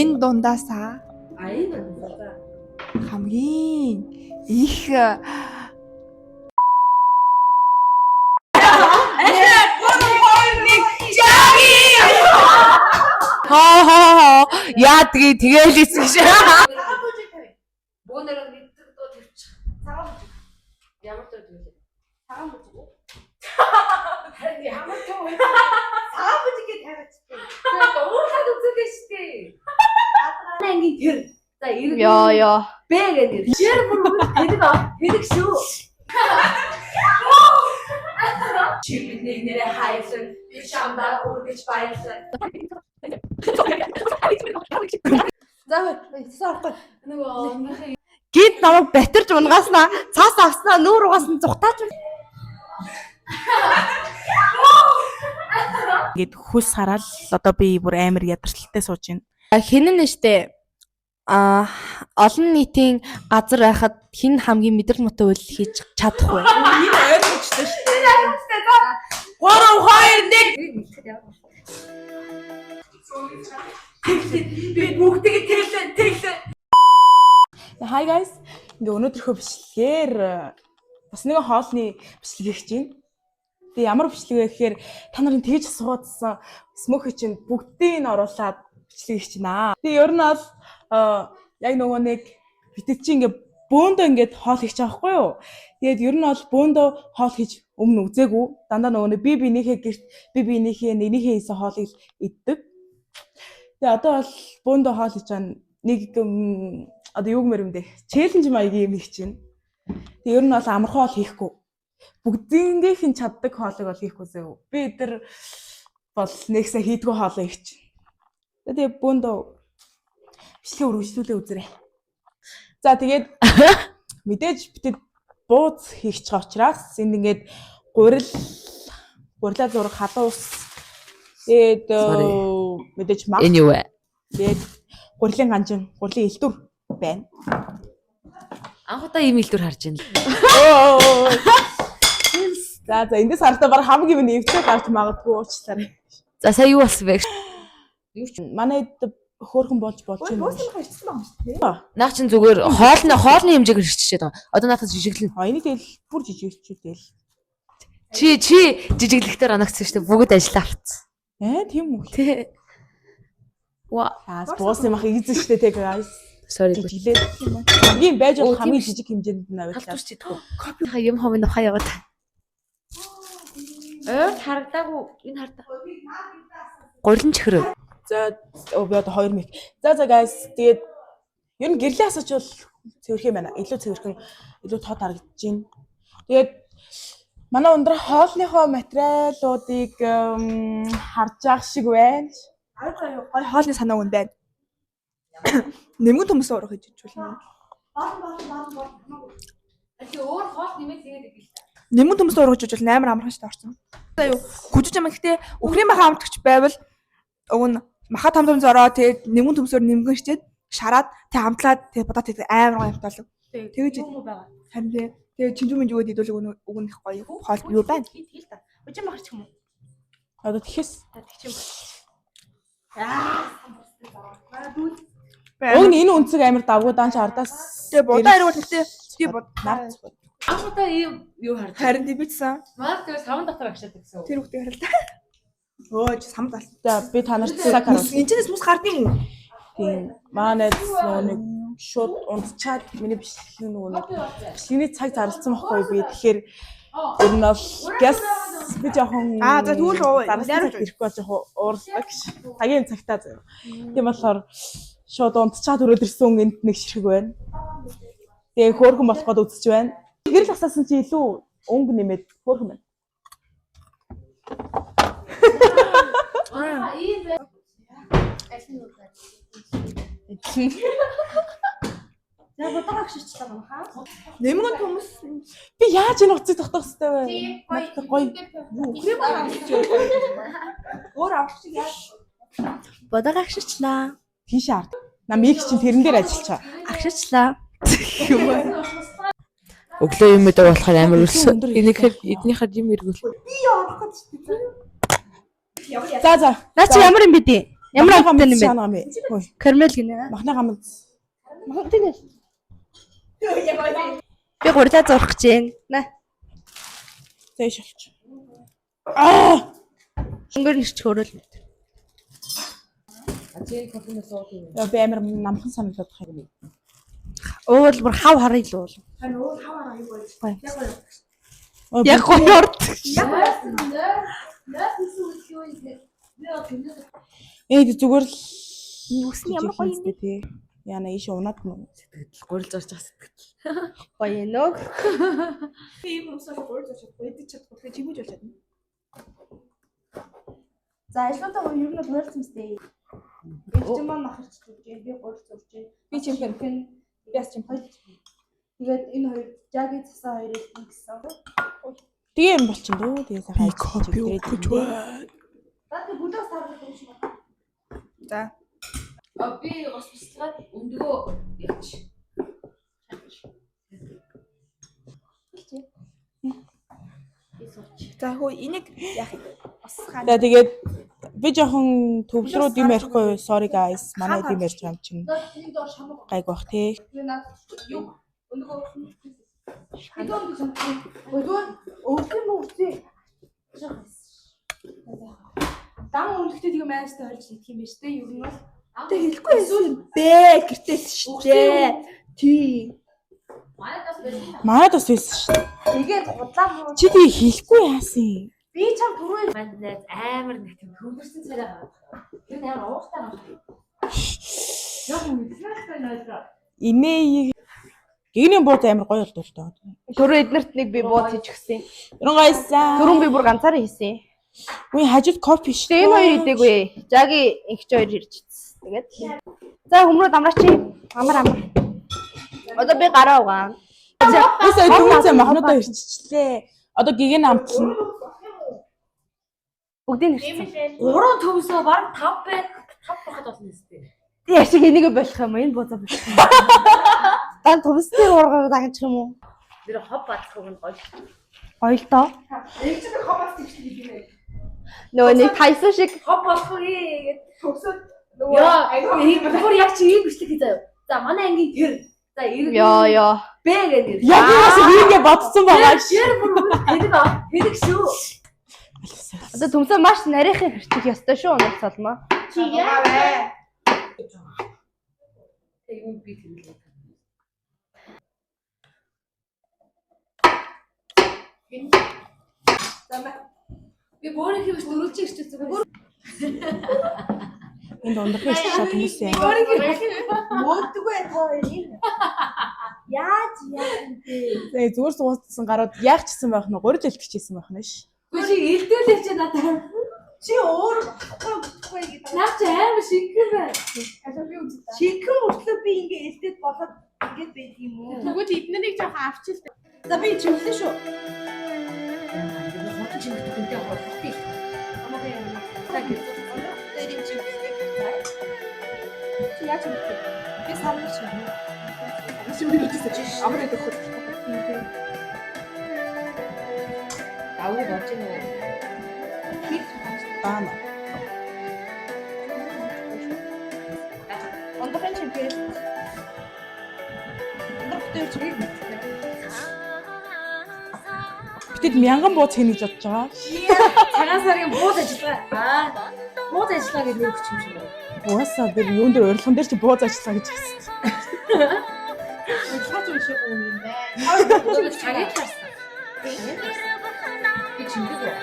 Энэ дундаасаа А энэ за. хамгийн их Хоо хоо хоо. Яадгийг тэгэл ийсэн гэж. Цагаан бүжиг тавь. Бөөнөрөө нэг дуу тавьчих. Цагаан бүжиг. Ямар дуу тавьлаа? Цагаан бүжиг үү? Харин ямар дуу вэ? Цагаан бүжигээ тавиач. Тэгээд уурлаад үзүүлээ шүү дээ. Ангийн тэр. За иргэн. Йоо ёо. Б гэнэ. Жир бүр тэрэг тэрэг шүү. Чи бидний нэрээ хайсан. Би чамдаа үргэлж баярлсан. За цаас орохгүй. Нөгөө Гинт намайг батарч унгааснаа цаас авснаа нүүр угаас нь зүхтаач. Ингээд хөлс хараал одоо би бүр амар ядарчлалтай сууж байна. Хэн нь штэ а олон нийтийн газар байхад хэн хамгийн мэдрэл муутай үйл хийж чадах вэ? Энэ ойлгомжтой шүү дээ. 3 2 1. Би бүгдийг тэглээ тэглээ. Hi guys. Ингээ өнөөдрийнхөө бичлэгээр бас нэгэн хоолны бичлэг хийж байна. Тэгээ ямар бичлэг вэ гэхээр та нарын тэгж асуугаадсан смоки чинь бүгдийг нь оруулаад бичлэг хийж байна. Тэгээ ер нь бол яг нөгөө нэг битэд чи ингээ бөөндөө ингээд хоол хийж байгаа байхгүй юу? Тэгээд ер нь бол бөөндөө хоол хийж өмнө үзээгүй. Дандаа нөгөө нэг би биенийхээ гэрт би биенийхээ нэгнийхээ хийсэн хоолыг л иддэг. Тэгээ одоо бол бөөндөө хоол хийж байгаа нэг одоо юу гэмээр юм бэ? Челленж маягийн юм хийж байна. Тэгээ ер нь бол амархан хоол хийхгүй. Бүгднгийнх нь чаддаг хоолыг бол хийхгүй зөө. Би тэр бол нэгсээ хийдгүү хоолоо хийж байна. Тэгээ бөөндөө бичлэг үргэлжлүүлээ үзээрэй. За тэгээд мэдээж битэд бууз хийх байгаа учраас энд ингээд гурил гурилаа зураг халуун ус тэгээд Sorry. мэдээж мах Энэ юу вэ? тэгээд гурилын ганжин гурилын элдүр байна. Анх удаа ийм илдвэр харж байна. За за эндээс харахтаа баг хамгийн минь эвтэй гарч магадгүй уучлаарай. За сая юу болсон бэ? Юу ч Манай хэд хөөрхөн болж болж байна. Буусан хэрчсэн байгаа юм шүү дээ. наа чин зүгээр хоолны хэмжээг хэрччихээд байгаа. Одоо наадах жижиглэн. А энийг тэгэл бүр жижигчүүлээл. Чи жижиглэхдээ анагцсан шүү дээ. Бүгд ажиллаа авцсан. Ээ тийм үү. Тэ. Ва Аа буусан мах ийзэн штэ те guys. sorry. Жижиглээд хамгийн байж Оо, болох тийм хамгийн шүү. жижиг хэмжээнд нь авчлаа. Талдвар ч идэх үү. Ха юм хом нухаа яваад. Ойр харагдаагүй. Энэ хардаа. Гурилан чихрөө. За оо би одоо 2 мик. За за guys тэгээд ер нь гэрлээ асууч бол цэвэрхэн байна. Илүү цэвэрхэн, илүү тод харагдаж байна. Тэгээд манай өндөр хоолныхоо материалуудыг харж байгаа шиг байна. Гой хоолны санаа үн байна. Нэмгэн төмөс урах хийж ичүүлнэ. Өөр хоол нэмээд тэгээд идэх л та. Нэмгэн төмөс урах хийж ичүүл амар амархан шүү дээ орсон. За юу гүжиж юм гэхдээ өхрийн маха амтгч байвал уг нь маха том том зороо тэгээд нэмгэн төмсөөр нэмгэн хичээд шараад тэг амтлаад тэг бодоод тэг амар гоё амтлаа. Тэгэж юм уу байгаа. Харин тэг тэгээ чинжүү мэнжүүгээд идвэл уг нь их гоё хоол юу байна. Тэгэл та. Үжин махарч юм уу? Одоо тэгэхээс Та тэгч юм. уг нь энэ үнцэг амар давгүй даанч ардаас Тэгээ будаа ирвэл гэхдээ тий буд нар Анх удаа ийм юу харж. харин тий бичсэн. Манай тэр савн дотор агшаад гэсэн. Тэр хүүхдийг харал та. Өө чи самд ал. За би та нарт цаг харуулсан. Энд чинээс мус гардыг юм уу? Тийм. Манай нөгөө нэг шууд унтчаад миний бичлэг нөгөө нэг бичлэгний цаг зарласан байхгүй би. Тэгэхээр ер нь бол гяс би жоохон Аа, за тэгвэл уу, зарласан найруулж цаг ирэхгүй бол жоохон уурладаг ш. Цагийн цагтаа заяа. Тийм болохоор шууд унтчаад өрөөд ирсэн энд нэг ширхэг байна. Тэгээ хөөрхөн болох гээд үзэж байна. Гэрэл асаасан чи илүү өнгө нэмээд хөөрхөн байна. За бодоо агширчлаа манайхаа. Нэмгэн төмөс Би яаж энэ утсыг тогтоох хэвтэй вэ? Надад гоё. өхрийн маха амтгч өөр авч яаж Бодоо агширчлаа. Тийш ард. Нам их чинь тэрэн дээр ажиллаж байгаа. Агширчлаа. Өглөө юм мэдээ болохоор амар Өндөр Энийхэр эднийхэр юм эргүүл. За за. Наа чи ямар юм бэ дээ? Ямар амттай юм бэ? юм бэ? Хөөе. Карамель гинэ. Махны гамд. Би гурлаа зурх гэж байна. Наа. Зээш олч. Аа! Өнгөр нэрч хөрөөл. Яа, би амар намхан санагдаад байгаа юм. Уул бүр хав харъя л уул. Харин уул хав хараа юу болж. Яг гоё. Ой, Яг гоё орд. Ээ зүгээр л Үсний ямар гоё юм бэ тий. Яна ийш унаад мөн. Сэтгэл гурил зорж байгаа сэтгэл. Гоё нөө. Би ийм хүмүүсээ гурил зурж чадахгүй, идэж чадахгүй. Тэгэхээр чимэж болж чадна. За ажлуудаа ер нь бол уйлсан мэт. Эгч маань махарч зурж гин, би гурил зурж гин. Би чимхэн. Би бас чимхэн. Тэгээд энэ хоёр жаги цасаа хоёрыг ингэсэн. Тэгээ юм болчин дөө. Тэгээ сайхан ажиллаж өгч байна. За тэг бүлэг саргах юм шиг байна. За. А би ус бяцлагаад өндгөө явчих. Би сурч. За хөө энийг яах юм? Ус хаана? За тэгээд би жоохон төвлөрөөд юм ярихгүй sorry guys. Манай юм ярьж байгаа юм чинь За энэ доор шамаг. гайг бах тий. Тэгээ наад юу өндгөө. Хэдэн өндгөө шамаг. Өлгөө өвсөн мө өвсөн. Дан өнгөтэй тэгээ майстай хорж идэх юм байна шүү дээ. Ер нь бол Тэ хэлэхгүй байсан бэ гэртэл шүү дээ. Тий. Манай бас байсан. Манайд бас байсан шүү дээ. тэгээд худлаа муу. Чи тэгээ хэлэхгүй яасан юм? Би чам түрүү Манд найз амар нэг тийм хөвгөрсөн царай гараад. Тэр нь амар ууртай гараад. Яг мэдсэн байна. Инээ гигний бууз амар гоё болдог л доо. Түрүү эднэрт нэг би бууз хийж өгсөн. Өрөн гайсан. Түрүүн би бүр ганцаараа хийсэн. Үгүй хажууд кофе шүү. Тэгээ энэ хоёр идээгүй. Жаги ингэч хоёр ирж идсэн. Тэгээд. За хүмүүрүүд амраач. Амар амар. Одоо би гараа угаана. Би сая дөрвөн махнуудаа ирчихлээ. Одоо гигэн амтлана. Бүгдийг нэрсэн. Гурван төмсөө баг 5 байт 5 байхад болно өстэй. Яа шиг энийг болох юм уу? Энэ буузаа болох юм. Дан төмсний уургаар дагнчих юм уу? Тэр хоб бадлах нь гоё. Гоё л доо. Эгч би хобоос тэгшлэг хийх юм бэ. Нөгөө нэг тайсан шиг Хоб болох үү гэд. Төгсөөд нөгөө Яа, аягүй ийм бүр яг чи ийм бичлэг хий заяа. За манай ангийн тэр. За иргэн ёо ёо. Б гэдэг нэр. Яг бас ингэ бодсон байгаа ш. Тэр бүр хэлэг аа. Хэлэг шүү. Одоо төмсөө маш нарийнхан хэрчих ёстой шүү өнөх цолмоо. чи яа Тэг юм би тэмдэглээ. Би бөөрийн хийвч дөрвөлжин ирчих зүгээр. Энд ундрахын ирчихээ хүмүүс юм. мөөдөггүй та хоёр энэ. Яаж яа юм бэ? Тэгээ зүгээр сууцсан гарууд яах чсэн байх нь гурил элтчихсэн байх нь ш. Үгүй чи илдүүлээ чи надад. Чи өөр болохгүй болохгүй гэдэг. Наа чи амар шингэн байна. Алаа би үзээ. Чихэн мөртлөө би ингээ элдээд болоод ингээд байд юм уу? Тэгвэл эднэрийг жоохон авчил. За би чимлээ шүү. Би хурдан чимэгтэй хүнтэй хурдан их. Хамаагүй юм. За гэж. Тэр юм чимлээ. Чи яаж юм бэ? Би сарнар чи. Би би үзсэн. Амар идэх хөл. Давуу болж гэнэ үү? Даана. Ондохын чимхэл. Өндөр бүтээр чимхэл мэддэг. Битэд мянган бууз хийнэ гэж бодож байгаа. Цагаан сарын бууз ажиллагаа. Аа. Бууз ажиллагаа гэдэг нэр өгч юм шиг байна. Угаасаа тэр юун дээр урилган дээр чи бууз ажиллаа гэж хэлсэн. Урилгаач уншиг юм байна. Цагийг харсан. Би чимдэг үү?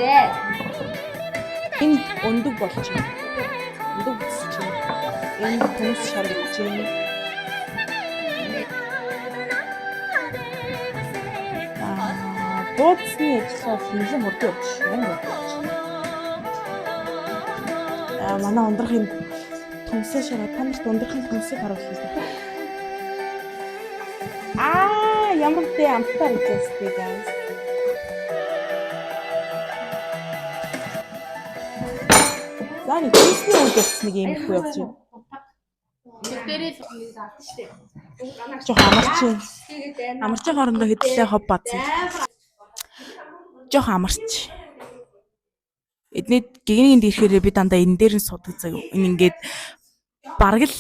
Нэ. Энэ өндөг болж байна. Өндөг бүтсэж байна. Энэ хүмүүс шаргаж байна. Аа, бууцны ажиллагаа бол нэлээд хурдан явж байна. Амар хурдан явж байна. Аа, манай ундрахын төмсөө шараа та нарт ундрахын төмсийг харуулъя. Аа, ямар тэ амттай харагдсан guys. За нэг төмсний үйл явц нэг юм их явж байна. Дээрээ л нэг авсан шүү дээ. Жохон амарч. Амарчин хоорондоо хэдлээ хоб базъя. Жохон амарч. Эдний гигний энд ирэхээр би дандаа энэ дээр нь суудаг заяа. Энэ ингээд бараг л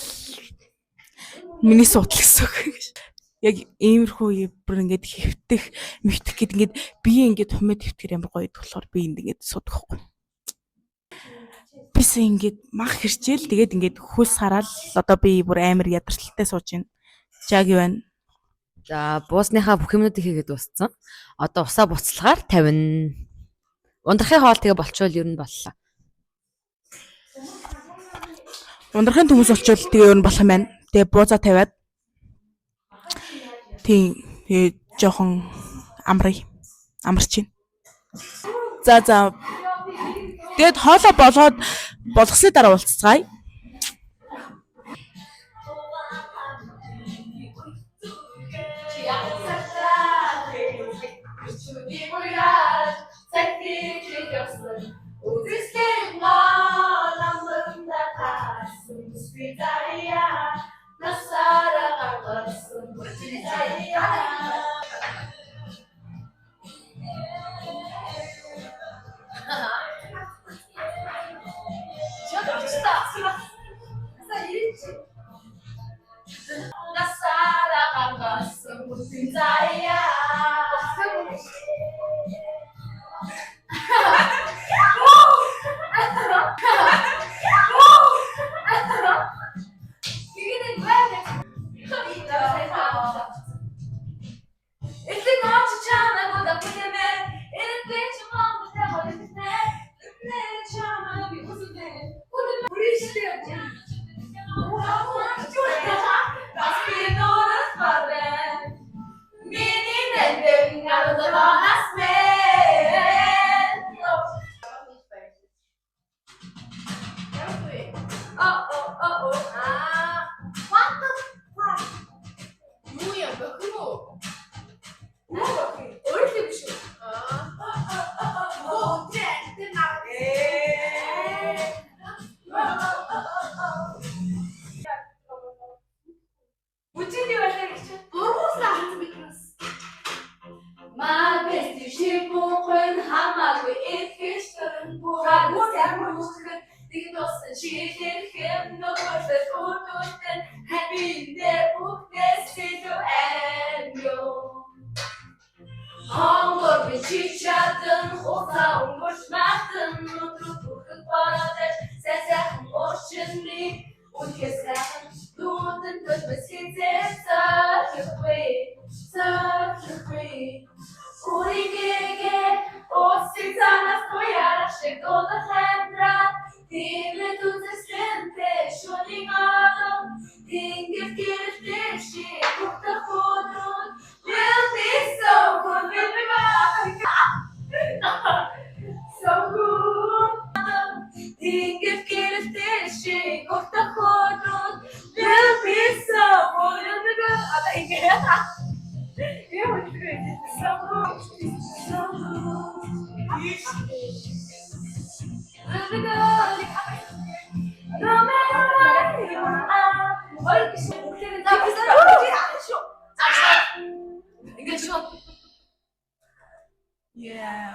миний суудал гэсэн үг. Яг иймэрхүү бүр ингээд хэвтэх, мэвтэх гэд ингээд бие ингээд хумээ твтгэр ямар гоё идэх болохоор би энд ингээд суудаг хгүй. Бис ингээд мах хэрчээл тэгээд ингээд хөлс хараал одоо би бүр амар ядарчлалтай сууж байна. Жаги байна. За буусныхаа бүх юмнуудыг хийгээд дууссан. Одоо усаа буцалгаар тавина. Ундрахын хоол тэгээ болчвол ер нь боллоо. Ундрахын төмөс болчвол тэгээ ер нь болох юм байна. Тэгээ буузаа тавиад тийм тэгээ жоохон амрая. Амарч байна. За за. Тэгээд хоолоо болгоод болгосны дараа уулзцгаая.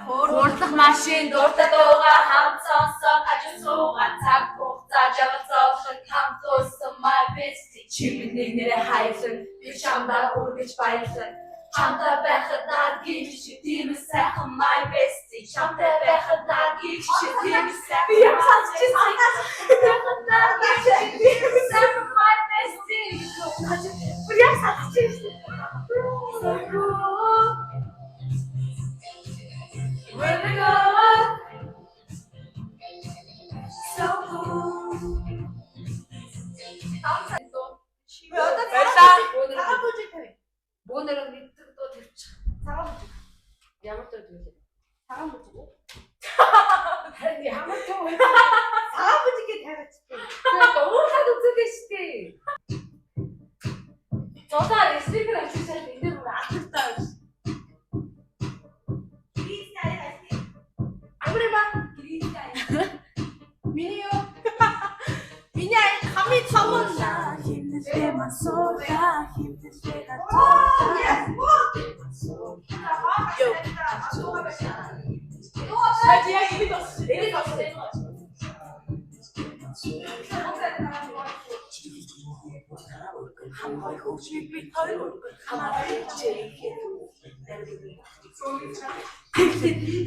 Хурдлах машин дуртай дууга хамт сонсоод ажил суугаа цаг хугацаа жавал зовлон хамт уусан my bestie чи миний нэрээ хайлан би чамдаа үргэлж баярлан чамтай байхад над гэж чи тийм сайхан my bestie чамтай байхад над гэж чи тийм сайхан би юм сонсчихсан байхад над гэж чи тийм сайхан my bestie бүр яг сонсчихсан. So good. Where we go? So cool. Цагаан бүжиг тавь. Бөөнөрөө нэгдэг дуу тавьчих. Цагаан бүжиг. Ямар дуу тавих вэ? Цагаан бүжиг үү? Харин ямар дуу вэ? Цагаан бүжигээ тавиач. Уурхад үзүүлээ шүү дээ. Зодоо спикер авчирчаад энэ дээр бүр алдартай байж. Ямар юм аа? Миний юу? Миний аян хамгийн том нь.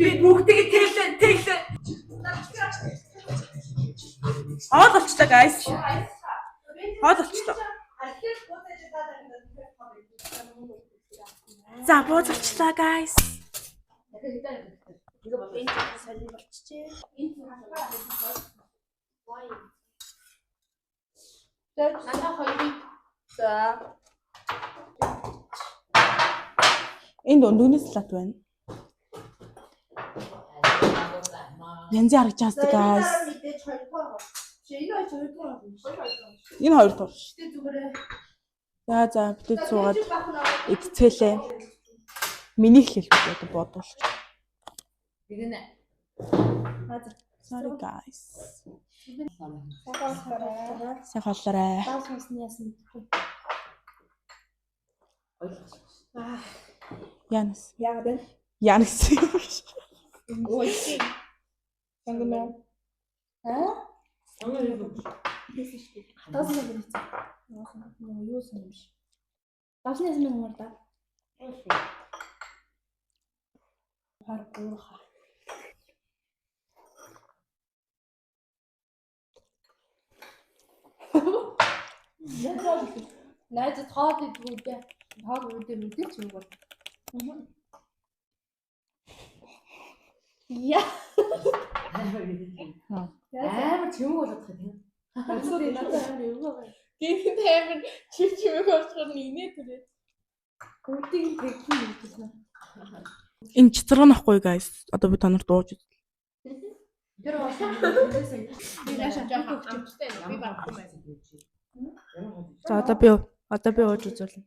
Би бүгдийг тэглээ, тэглээ. Хоол болчлоо guys. Хоол болчлоо. За бууз болчлоо guys. Надаа хоёрыг за Энд өндөгний салат байна. Янзын харагдаж байгаа guys. Мэдээж хоёр тоо. Чи энэ хоёр хоёр тоо. Энэ хоёр тур. Тэ зүгээрээ. За за бид суугаад идцээлээ. Миний хэлэх гэж одоо бодвол. Тэгнэ. Sorry guys. Сайн хооллоорой. Даа сонсны яасан мэдэхгүй. Янас. Яагаад вэ? Янас. Сонгоно. Хатгасан нэг юм хэцүү. Нөгөө юу сон юм шиг. Давсны яасан мэн хурдаа. Хар гуурха. Найзад хоол идэх үедээ хоол үедээ мэдээч юм бол. Яа. Амар чимэг болоод байгаа тийм. Надад амар юм байгаа. Гинт амар чив чимэг болчихоор нэгнээ түрээ. Бүгдийг нь тэгсэн юм гэсэн. Энэ чицэрэг нөхгүй guys. Одоо би та нарт ууж үзье. Тэр болсон. Би наашаа жоохон амттай би барахгүй байна. За одоо би ууж үзүүлнэ.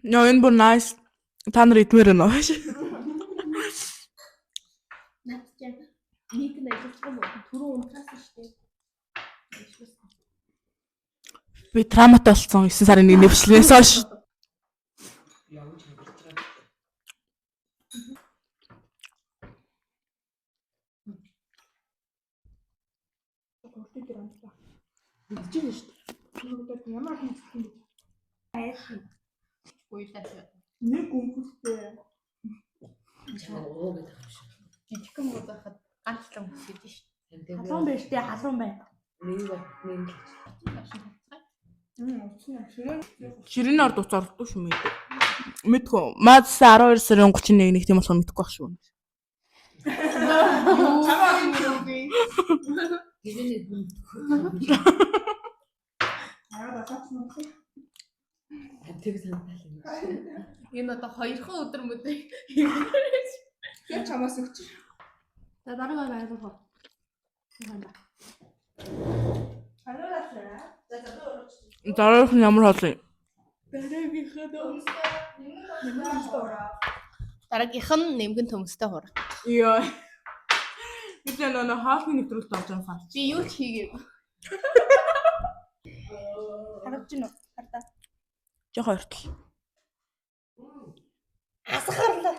Нөө энэ бүр nice. Та нар идмээр байна уу? Наад чи нийт нь ажиллаж байгаа юм уу? Түрүү унтраасан шүү дээ. Би травматай болсон 9 сарын 1-ний бичлэгээс хойш. Ямар хүн юм бэ? Гуйлаа. Нэг гүнхэлтэй. Оо гэдэг юм шиг. Жижигхэн муу байхад ганцлан хүсэж шүү. Халуун байж тээ халуун бай. Нэг бол нэг л. Ширээний орд уц ордгүй шүү мэдээ. Мэдгүй. Мадс 12 сарын 31 нэг тийм болохоор мэдэхгүй байх шүү. Гэвэний хүн. Тэг санаал юм. Энэ одоо хоёрхан өдөр мөдөө. Тэр чамаас өгч. За дараа нь айлгах. Дараагийнх нь ямар хоол юм? Дараагийнх нь нэмгэн төмөстэй хураг. Йоо. Би ч нөө хоолны нэвтрүүлэлт орж байгаа юм. Би юу ч хийгээгүй. Харагдаж байна уу? Хардаа. Жохоо ортол.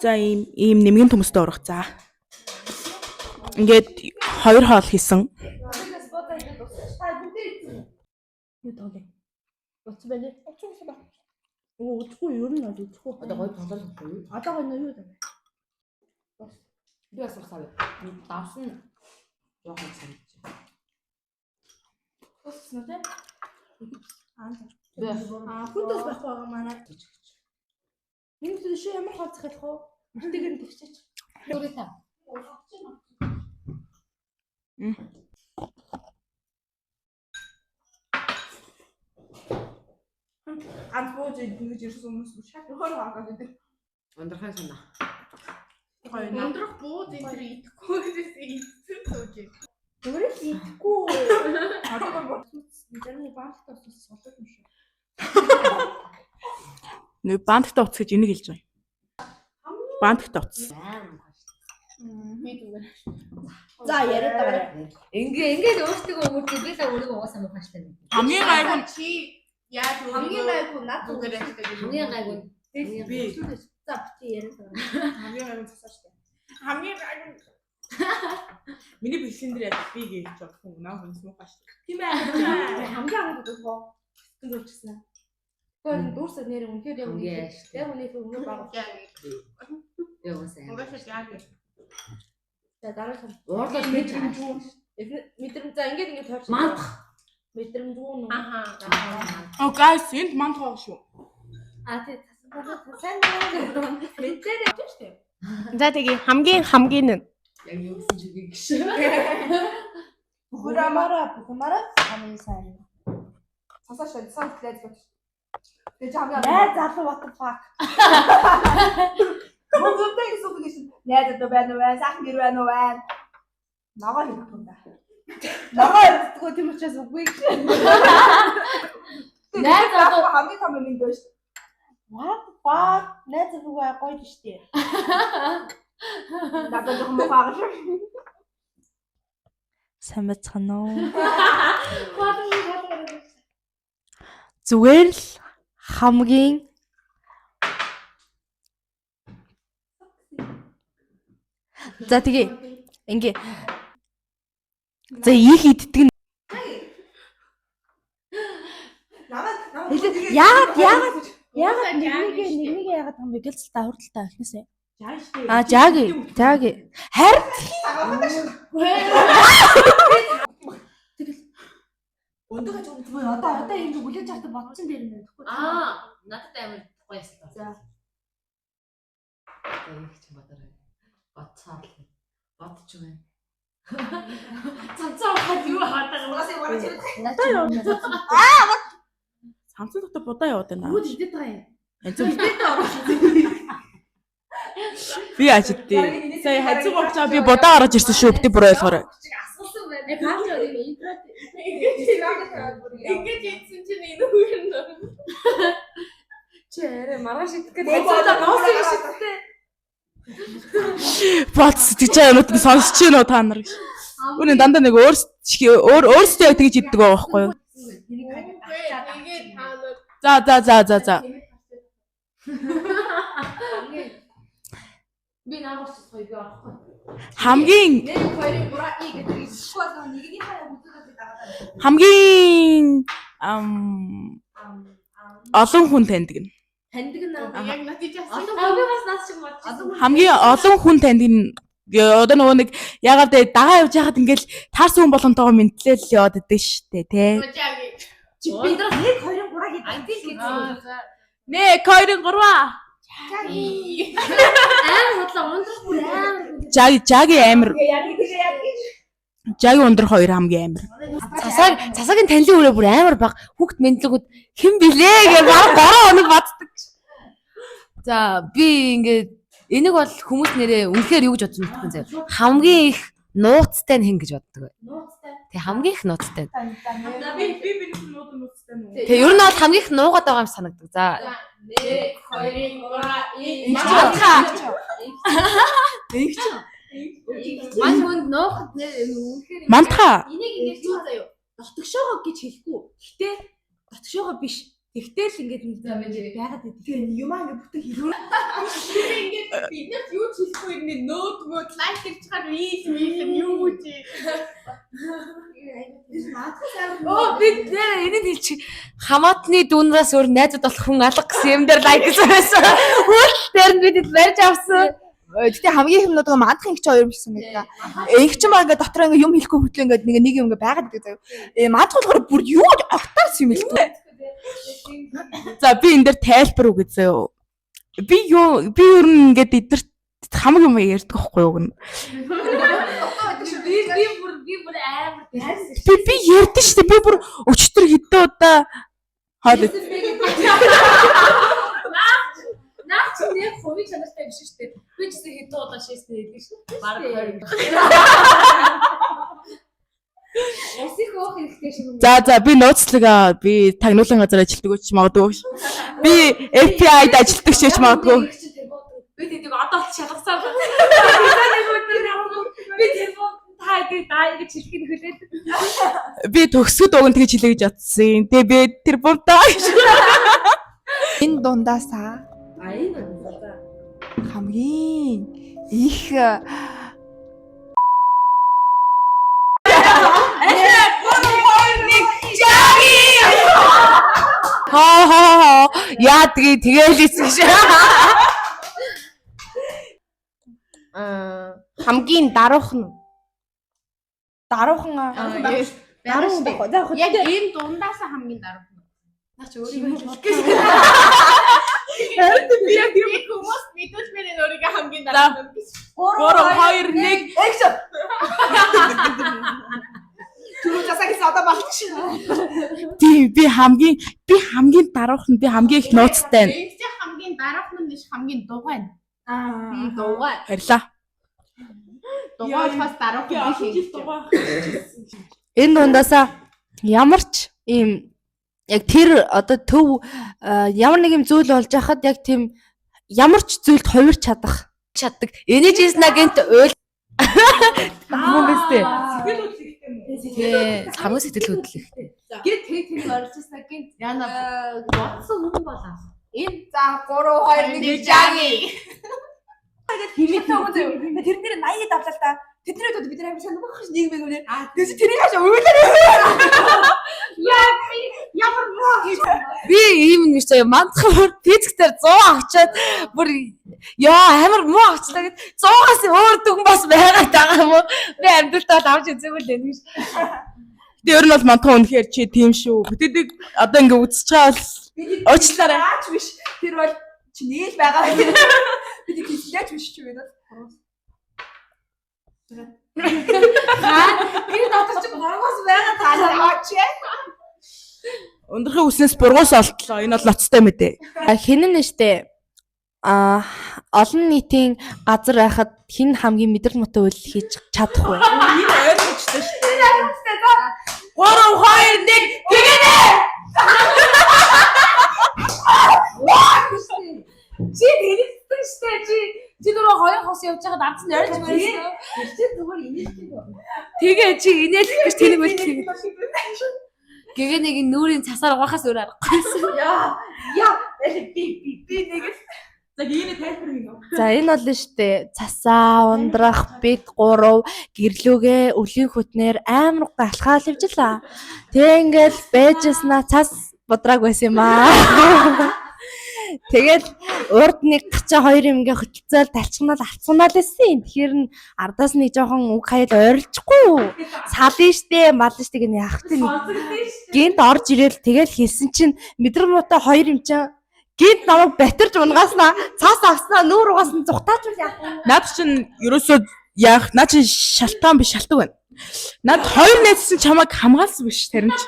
За ийм ийм нэмгэн төмөстэй урах за. Ингээд хоёр хоол хийсэн. Юу тоглоё? Утсан байна. Утсан гэсэн ба. Оо удахгүй ер нь бол удахгүй. Одоо гоё тоглол юу? Одоо гоё нөө юу вэ? Би бас урсаа. Давсан жоохон санагдчих. Утсан уу те? Би бас Аа хүндээс байхгүй байгаа манай. Энэ төшөө ямар хоол захиалах вэ? Мөртөөр нь төвчөөч. Түрээ та. Ганц бууж ингэж ирсэн хүмүүс шат өөр хагаад идэг. Ундрахын санаа. Өндрөх бууз энэ төр идэхгүй гэсэн идсэн сууж. Зүгээр л идэхгүй. Одоо бүр Зарим нэг баалтай ус сулдаг юм шиг. Нэг банттай утас гэж энийг хэлж байгаа юм. Банттай утас. Би зүгээр. За яриад байгаа. Ингээ ингээд өөртөө өмөртөө би л өөрийгөө угаасаа муухай штэ. Хамгийн гайгүй нь Чи яаж Хамгийн гайгүй над зүгээр ажилладаг. Хамгийн гайгүй. би. За бити яриад байгаа. Хамгийн гайгүй нь цасаа штэ. Хамгийн гайгүй нь Миний бичлэн дээр яг би гэж бодох юм наа хүн муухай штэ. Тийм ээ. Хамгийн анх өгөх. Сэтгэл зүйчсэн. Тэгэхээр дүүрсэ нэр үнэхээр яг Хамгийн үнэхээр штэ. яг үнэхээр өмнө баг. Би угаасаа амар. Угаасаа яг. За дараагийн Уурлал гэж мэдрэмж за ингээд ингээд тойрч. Мандах. Мэдрэмж үү нүү. Аха. Oh guys, энд манд хоог шүү. А тий сайн уу. Мэдэрээ шүү дээ. За тэгээ хамгийн хамгийн нь Яг юу гэсэн чигийг гэж. Бүхүрэмараа Бүхүмараа хамгийн сайн. цасаа штэ. Цасаа лайз бод. Тэгээ чи хамгийн Найз залуу what the fuck. Мөн зүйтэй гэсэн үг чинь найз одоо байна уу вэ? Сайхан гэр байна уу вэ? Ногоо хэлдэг юм да. Ногоо ярьдаггүй тийм учраас үгүй гэж. Найз одоо хамгийн том юм ингэ шүү. What the fuck? Найз залуугаа гоё л штэ. Надад жоохон муухай байгаа шүү. Сайн байцгаана уу? Зүгээр л хамгийн За тэгээ ингээ За их иддэг нь Намайг намайг Хэлээ, яагаад яагаад яагаад нэгнийгээ нэгнийгээ яагаад юм бэ гэл та хурдтай эхнээсээ. Жаа штэ. А жаги жаги харин Өндөр хаж Үгүй одоо одоо юм хүлээж авах бодсон дээр нэ. Аа, надад амар гоё ястай. За. Яг ч бодорой. Бодцоо л. Бодч байна. Цамцаа хаад юу хаадаг юм. угаасаа бараг чирэг. Самсан дотор будаа яваад байна. Бүгд идээд байгаа юм. Янз Би ажидтэй. Сая хазиг уучаа би будаа гаргаж ирсэн шүү. Бити бүр ойлгоорой. Асуулсан байна. Яг хаач юм интрот Ингэж ийдсэн чинь энэ үгээр нь. Чи арай маргааш идэх гэдэг. Бод сэтгэж байгаа юмуд нь сонсч гин үү та нар гэж. Үүний дандаа нэг өөр өөрсдөө яг тэгж иддэг байгаа байхгүй юу? Тэгээд та нар За за за за за. Би наагур цэцгүй би орохгүй. Хамгийн 1 2 3 и гэдэг идэхгүй бол нэгнийхээ үзүүлэлт дагаад хамгийн ам олон хүн таньдаг нь. таньдаг нь яг надад яасан. Олон хүн би бас наад шиг бодчихсон. Хамгийн олон хүн таньдаг нь одоо нөгөө нэг ягаад вэ дагаа явж байхад ингээл таарсан хүн болгонтойгоо мэдлэл яваад идэв штэ тий. Чи бид нар 1 2 3 гэдэг Антил гэсэн. 1 2 3 Амар худлаа ундрах бүр амар. Жаги жаги амар Яг тийш яг тийш. жаги ундрах хоёр хамгийн амар. Цасаг цасагийн танилын үрээ бүр амар баг хүүхд мэндлэгүүд хэн блэ гэж баг 3 хоног боддог. За би ингээд энийг бол хүмүүс нэрээ үнэхээр юу гэж бодож мэдхгүй заяа. Хамгийн их нууцтай нь хэн гэж боддог вэ? нууцтай. Тэг хамгийн их нууцтай. Би би би нууд нууцтай нүү. Тэг ер нь бол хамгийн их нуугаад байгаа юм санагдаг. За 1 2 3 и мань хүнд нуухад нэр үнэхээр Мантха. Энийг ингэж юу заяа. Дотгошоогоо гэж хэлэхгүй. Гэтэ дотгошоогоо биш. Тэгтэл л ингэж нэг байгаад идэв. Тэгээ юмаа ингэ бүтэн хэлвэ. Ингээд бид нарт юу ч хэлэхгүй юм нөөд мөөд лайк хийж чагаар рийл мийл юм юу чи. Оо би нэр энийг хэлчих. Хамаатны дүүнраас өөр найзууд болох хүн алга гэсэн юм дээр лайк гэсэн байсан. Хөл дээр нь бид барьж авсан. Гэтэ хамгийн их юмнууд байгаа мандах инх чи хоёр юм шиг санагдаа. Инх чи маа ингээ дотор ингээ юм хэлэхгүй хөтлөө ингээ нэг нэг юм ингээ байгаад идэг заяа. Э мандах болохоор бүр юу гэж огтарс юм хэлдэг. За би энэ дээр тайлбар өгье заяа. Би юу би ер нь ингээд эднэрт хамаг юм ярьдаг байхгүй юу гэнэ. Би би бүр би бүр амар Би би ярьдэн шүү дээ. Би бүр өчтөр хэдэн удаа хаад Наа чи нэг хувийн чанартай биш шүү дээ. Би ч гэсэн хэдэн удаа шээснэ гэдэг шүү. Бараг 20. Ус их өөх хэрэгтэй шиг юм. За, би нууцлага, би тагнуулан газар ажилладаг ч магадгүй. Би FBI-д ажилладаг ч магадгүй. Би тэдийг одоо л шалгасаар байна. Би телефон та гэдэг даа гэж хэлхийг хүлээд. Би төгсгöd уг нь тэгж хэлье гэж бодсон. Тэгээ би тэр бумтаа. Энэ дундаасаа А энэ бол за. хамгийн их Хоо хоо хоо. Яадгийг тэгээл ийсэн шиг. Аа, хамгийн даруух нь. Даруухан Даруух байх. За яг энэ дундаасаа хамгийн даруух нь. Наа чи өөрийгөө хэлэх гэж. Харин би яг тэр Хүмүүс мэдүүлмээр энэ өөрийгөө хамгийн даруух нь гэж. 3 2 1 Action. Түрүү засаа гэсэн одоо болчих. Тийм, би хамгийн даруух нь, би хамгийн их нууцтай нь. Энэ чинь хамгийн даруух нь биш, хамгийн дугуй нь. Аа. Дугуй. Баярлаа. Дугуй болохоос даруух нь биш юм. Энэ дундаасаа ямар ч ийм яг тэр одоо төв ямар нэг юм зүйл болж хахад яг тийм ямар ч зүйлд хувирч чадах чаддаг. Энэжсэн агент уйл Мөн биз дээ. Тий, хамгийн сэтгэл хөдлөх. Гэт тэг тэр орж ирсэн гинт Яна бодсон хүн болоо. энэ За 3 2 1 жаги. Химээ тэр нэр 80 давлаа л та. Тэдний үед бид нар амар сонирхох ш нэг мэг үнэ. Тэгээс тэрийг хашаа уйлаа. Ямар муу гэж. Би ийм юм биш заяа. Мандах бүр физик дээр 100 авчаад бүр ёо амар муу авчлаа гэд 100-аас өөр дүн бас байгаад байгаа юм уу? Би амьдралдаа бол авч үзээгүй л энэ гэж. Тэгээ ер нь бол мантхан үнэхээр чи тийм шүү. Бүтэдэг одоо ингээ үзэж байгаа бол уучлаарай. Аач биш. Тэр бол чи нэг л байгаа. Бид хэллээч биш чи байна. Тэр дотор чи бургуус байгаа Таалаа аач. Өндөрхийн үснээс бургуус олтлоо. Энэ бол ноцтой мэдээ. Хэн нь штэ а олон нийтийн газар байхад хэн хамгийн мэдрэл муутай үйл хийж чадах вэ? Энэ ойлгомжтой шүү дээ. 3 2 1 тэгэнэ. Чи тэрэгдсэн штэ чи чи дөрөв хоёр хос явж байхад ард нь орж мөрсөн. Тэр чинь зүгээр инээлтэй. Тэгээ чи инээлэх гэж тэр мэл тэг. Гэгэ нэг нүүрийн цасаар угаахаас өөр аргагүй. Яа. Яа. Би би Би нэг л За гинэ тайлбар хийнэ. За энэ бол штэ цасаа ундрах бид гурав гэрлүүгээ өвлийн хөтнээр амар галхаал явжлаа. Тэг ингээл байжснаа цас бодрааг байсан юм аа. Тэгэл урд нэг гачаа хоёр юм ингээ хөтөлцөөл талчганаал алцганаал байсан. Тэгэхээр нь ардаас нэг жоохон үг хаяал ойрлохгүй юу? Сална штэ, мална штэ гэнэ яах вэ? Гинт орж ирээл тэгэл хэлсэн чинь мэдрэг муутай хоёр юм чинь гинт намайг батарч унгааснаа цаас авснаа нүүр угаас нь зүхтаачвал яах вэ? Наад чинь ерөөсөө яах наа чинь шалтгаан биш шалтгаан байна. Над хоёр найзсан чамайг хамгаалсан биш тарин чи.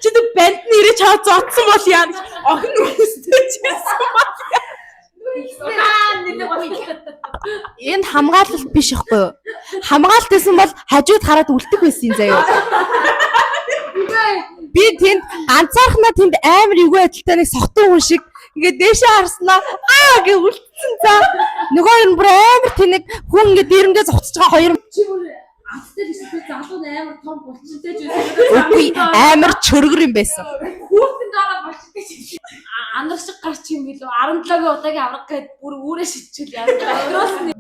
Чи тэг банд нь ирээ чаа зодсон бол яа гэж охин үстэй чийсэн бол. Энэ хамгаалалт биш ихгүй юу? Хамгаалт гэсэн бол хажууд хараад үлдэх байсан юм заяа. Би тэнд ганцаархнаа тэнд амар эвгүй байдалтай нэг сохтон хүн шиг ингээд дээшээ харснаа аа гэж үлдсэн за. Нөгөө юм бүр амар тэнэг хүн ингээд дээрэмдээ зогсож байгаа хоёр Чи бүр азтай биш үү залуу нь амар том булчинтай ч байсан. үгүй амар чөргөр юм байсан. Хүүхдэн дараа булчинтай ч анар шиг гарч юм билүү 17-гийн удаагийн авраг гээд бүр үүрээ шидчихвэл яа. Өдрөөс нь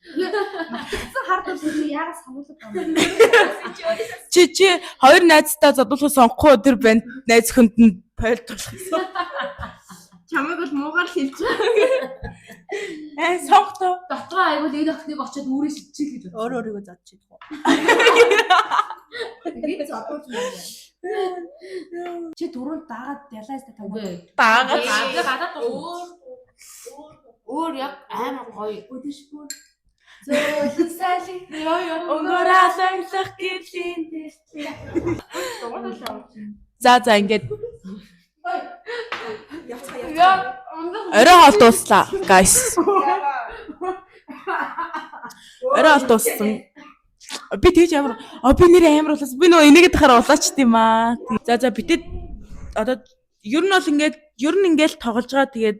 Матгцсан хар дурсан чи яагаад сануулдаг юм бэ? Чи хоёр найзтай зодуулах сонгохгүй тэр банд найз хүнд нь пойлдуулсан. Чамайг бол муугар хэлж байгаа. Аа сонготой. дотроо айгуул энэ охиныг очиод үүрээ шидчихэл гэж бодсон. Өөр өөрийгөө зодж идэх үү? Би зодуулж байна. Чи дөрөв дагаад ялаа яста тамаа. Үгүй. Дагаад Тэгээ гадаад өөр өөр яг амар гоё. Өдөшгүй. Зөөлөн сайлын Йоо ёо. өнгөр аланлах гэрлийн дэлхий. За за ингээд явцгаа Яа, ундаг орой хоол дууслаа guys. Орой хоол дууссан. Би тэгж амар а би нэр амар улаас би нөгөө энийгээ тахаар улаач тийм аа. За за битэд одоо ер нь бол ингээд ер нь ингээд тоглож байгаа тэгээд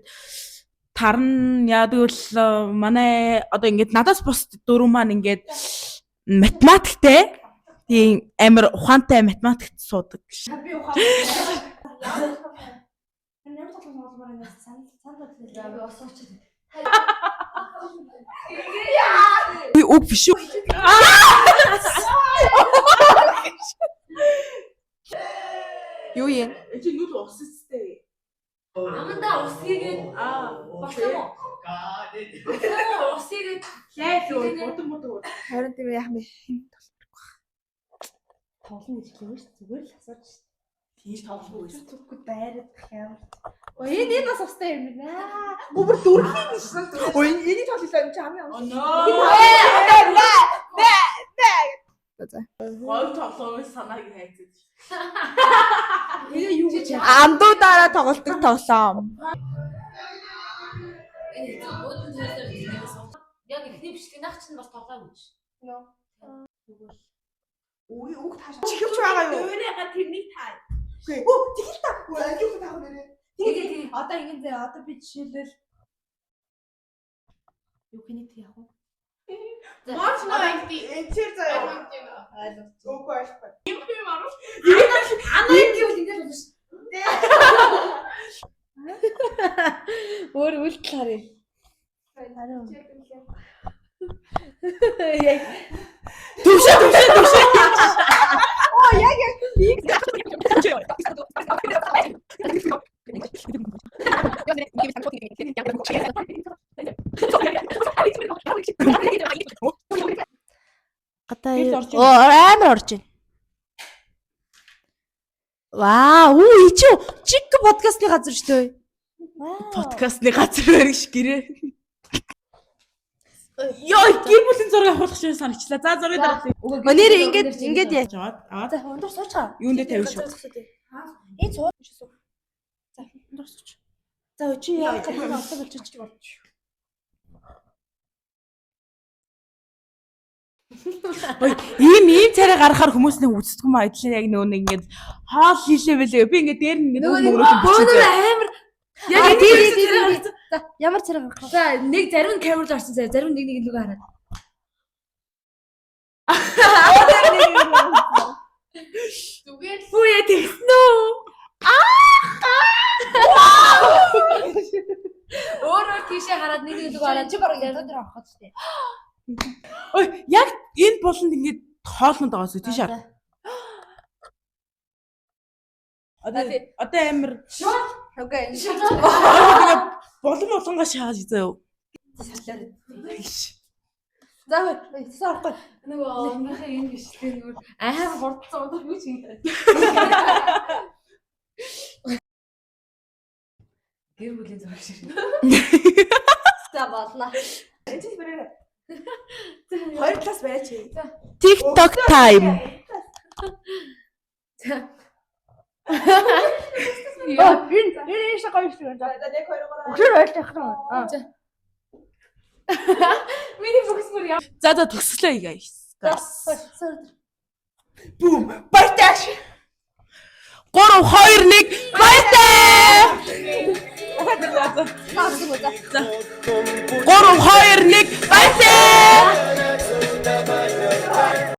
тарн яадаг бол манай одоо ингээд надаас бус дөрөв маань ингээд математиктэй тийм амар ухаантай математикт суудаг. Би ухаан. Ямар тоглоом тогломоор байна санал санал бодлоо. Би ус уучаад. Би үг биш үү? Юу юм? Чи нүд ус үстэй. Амандаа ус хийгээд Аа болсон уу? Болсон уу? Ус хийгээд Лай л бодон бодон. Харин тийм яах юм бэ? Тоглоно гэж хэлээгүй шүү. Зүгээр л асууж шүү. Тийш тоглохгүй байсан. Зүггүй дайрах ямар. Өө энэ энэ бас устай юм байна. Гүбэр дөрхийн шин. Өө энэ энийг тоглолоо юм чи хамгийн Oh амархан. no. За за. Гол тоглоомын санааг хайцаж. Тэгээ юу гэж Андуудаараа тоглолтог тоглоом. энэ хэцүү буудан төрөлөөр хэлдэг сууж. Яг эхний бичлэг нах чинь бас тоглоом гэж. Үгүй үг тааш. Чихвч байгаа юу? Өөрийнхөө тэрнийг таа. Үгүй. Өө тэгэл та. Өө ангийнх таах нэрээ. Тэгээ тэгээ Одоо ингэн зэ одоо би жишээлбэл юу хэний тэг явах вэ? Моч нөө анги. Энчэр заяа. Үгүй айлтгүй. Анаа гэвэл ингэж болно шүү. Өөр үйлдэл харъя. Төвшөө төвшөө төвшөө. Оо яг яг. Гадаа Гэрэл орж Оо амар орж байна. Вау, үү чи чик подкастны газар шүү дээ. Подкастны газар байна гэж гэрээ. Йоо, гэр бүлийн зураг авах шиг санагчлаа. За зургийг даргалаа. Өө нэр ингээд ингээд яа. Аваад аваад За өндөр суучгаа. юун дээр тавих шүү. Энэ суу. За өндөр сууч. За чи яах вэ? Одоо болчих. Ой, ийм ийм царай гаргахаар хүмүүс нэг үздэг юм аялаа яг нөгөө нэг ингээд хоол хийлээ бэлээ. Би ингээд дээр нь ингээд Нөгөө нэг мөрөөлөн бөөнөр амар Яг Яг тий энэ тий царай тий. За ямар царай гаргах вэ? За нэг зарим нь камер руу орсон заяа зарим нэг нэг лүгэ хараад. Зүгээр л Үгүй яа тэгсэн үү? Өөр өөр тийшээ хараад нэг нэг лүгэ хараад Чи бараг яруу дээр орох гэж тий. Ой, яг энэ буланд ингээд хоолнод байгаа зү тийш ар. Одоо одоо амар Окей. ингээд булан булангаа шааж заяа. За цэсээ орохгүй. Нөгөө өнөрхөө энэ бичлэг нүр амар хурдсан өндөр юу ч юм. Гэр бүлийн зураг шиг. За боллоо. Энд чи бэрээ. Хоёр талаас бариач. TikTok time. Оо энэ энэ энэ гоё шүү. За за 1 2 3. Өглөөр ойлгох юм. Аа. Миний бүгс бүр яа. За за төгслөө guys. Бум. Баяртай. 3 2 1 баяртай. За. 3 2 1 баяртай.